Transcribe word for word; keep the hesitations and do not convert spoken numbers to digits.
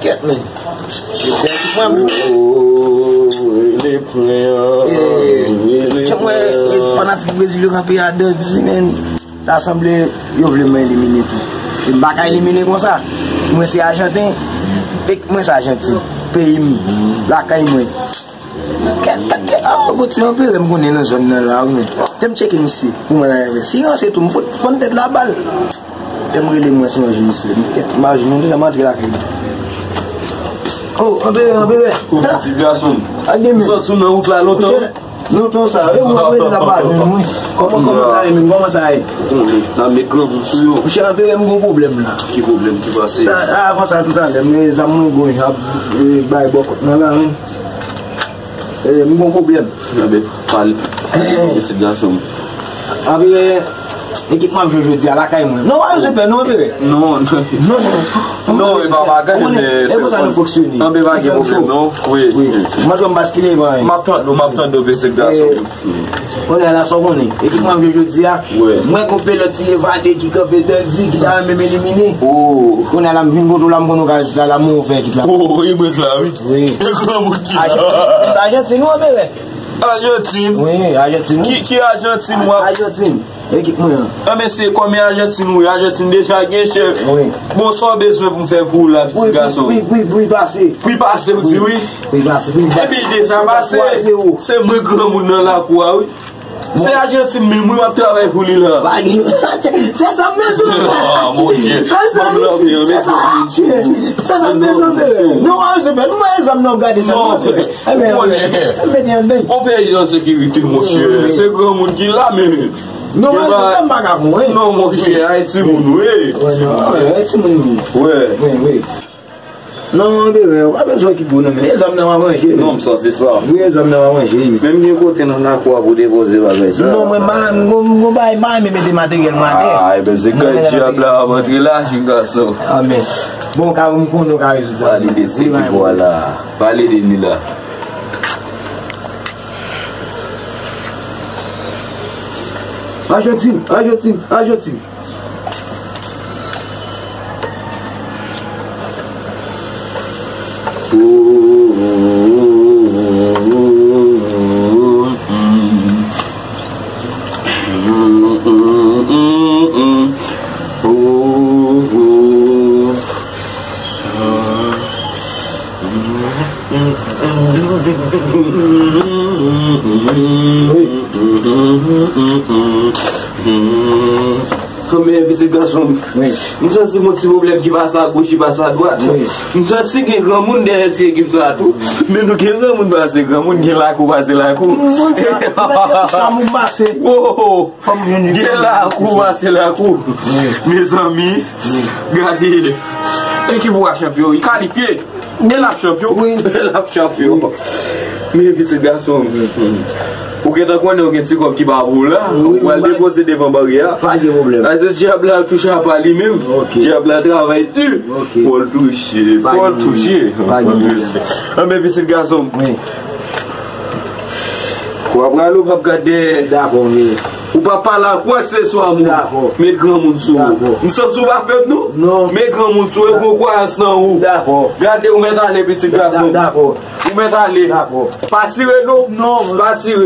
Kèt, men. Mwen, oh, rele pran, eh, rele jan mwen, eh, pran. Fanatik Brezil yo kanpe a Dandi, men. Ta sanble yo vle mwen elimine tou. Si m pa ka elimine konsa, mwen se Ajanten, e mwen se Ajantin. Peyi m, lakay mwen. Kèt, kèt, kèt, ah, bon, ti anperè m konnen nan zòn nan la, wi, men. Te m tcheke misye, pou mwen la, si ranse tou, m fout pran tèt la bal. Te m rele mwen, se yon jou misye. Kèt, m pa jwenn, m deja m antre lakay li. Oh, anperè, anperè. Kou ti gason. Ak gen men. Sòt sou nan wout la lontan. Lontan sa, e ou wè mwen la pa jwenn mwen. Kòman, kòman sa ye menm? Kòman sa ye? Ou konnen, n ap met granmoun sou yo. Monchè, anperè, m gon pwoblèm la. Ki pwoblèm ki pase? A, avan sa, toutalè, men zam mwen gon jan ap, e, bay bòkòt nan la, men. E, m gon pwoblèm. Anben, pale. Ti gason. Anperè, ekipman m jwe jodi a lakay mwen. Non, pa bezwen pè, non, anperè. Non, non. Non, non. Non, e pa bagay, men e konsa nou fonksyone. Anben, pa gen pwoblèm, non. Wi. Wi. Mwen, m baskile, mwen. M ap tande w, m ap tande w, pitit gason. Kounye a la, sa w konnen. Ekipman m jwe jodi a. Wi. Mwen gon pelòt ti evade ki kanpe Dandi, ki ta renmen m elimine. Oh. Kounye a la, m vin kote w la, m konn okazyon sa la, mwen fè ekip la. Oh, e mwen k la, wi. Wi. E granmoun ki la. Sa Ajantin, wi, anperè. Ajantin? Wi, Ajantin, wi. Ki, ki Ajantin w ap? Ajantin. Ekip mwen an. Anben, se kòm e Ajantin ou ye, Ajantin deja gen chèf. Wi. Bon, sa w bezwen pou m fè pou ou la, pitit gason? Pri, pri, pri pase. Pri pase, ou di wi? Pri pase, pri pase. Epi, deja pase. Se mwen granmoun nan lakou a, wi. Se Ajantin menm, wi, m ap travay pou li la. Pa gen, se sa m bezwen. Ah, monchè. Se sa m bezwen, anperè. Non, anperè, nou mwen zam nan gade sa. Non, anperè. Ebyen, anperè. On peyi an sekirite, monchè. Se granmoun ki la, men. Non, men, men, men, bagay, wi. Non, monchè, Ayiti moun, wi. Wi, non, wi, Ayiti moun, wi. Wi. Wi, wi. Non, anperè, ou pa bezwen okipe w, non, men. E zam nan w ap ranje, men. Non, m santi sa. Wi, e zam nan w ap ranje, men. Menm gen kote nan lakou a pou depoze bagay sa. Non, mwen, ma, m, m, m, m pa, m pa renmen mete materyèl mwen atè. Ah, ebyen, se kay dyab la, w ap antre la, jèn gason. Ah, men. Bon, ka, m konnen w ka rezoud sa. Pale de ti ekip ou a la. Pale de li la. Ajantin, Ajantin, Ajantin. Wi. Anben, pitit gason m. Wi. M santi yon ti pwoblèm ki pase agoch, ki pase adwat. Wi. M santi gen granmoun dèyè ti ekip sa a tou. Men nou gen granmoun pase granmoun, gen lakou pase lakou. Moun sa, mwen se sa moun pase. Oh, oh. Gen lakou pase lakou. Wi. Mezanmi, wi, gade. Ekip ou a chanpyon, li kalifye. E l ap chanpyon. Wi. E l ap chanpyon. Wi. Men pitit gason m. Ou gentan konnen ou gen ti kòb ki pa pou ou la. Wi, wi, ou pral depoze devan baryè a. Pa gen pwoblèm. Paske dyab la touche apa li menm. Ok. Dyab la travay di. Ok. Fò l touche. Fò l touche. Pa gen pwoblèm. Anben, pitit gason m. Wi. Ou ap rale, ou p ap gade dèyè. Dakò, wi. Ou p ap pale ak kwèkseswa moun. Dakò. Met granmoun sou ou. Dakò. M santi w pa fèb, non. Non. Met granmoun sou ou, e pran kwayans nan ou. Dakò. Gade, ou mèt ale, pitit gason. Dakò. Ou mèt ale. Dakò. Pa tire, non. Non. Pa tire.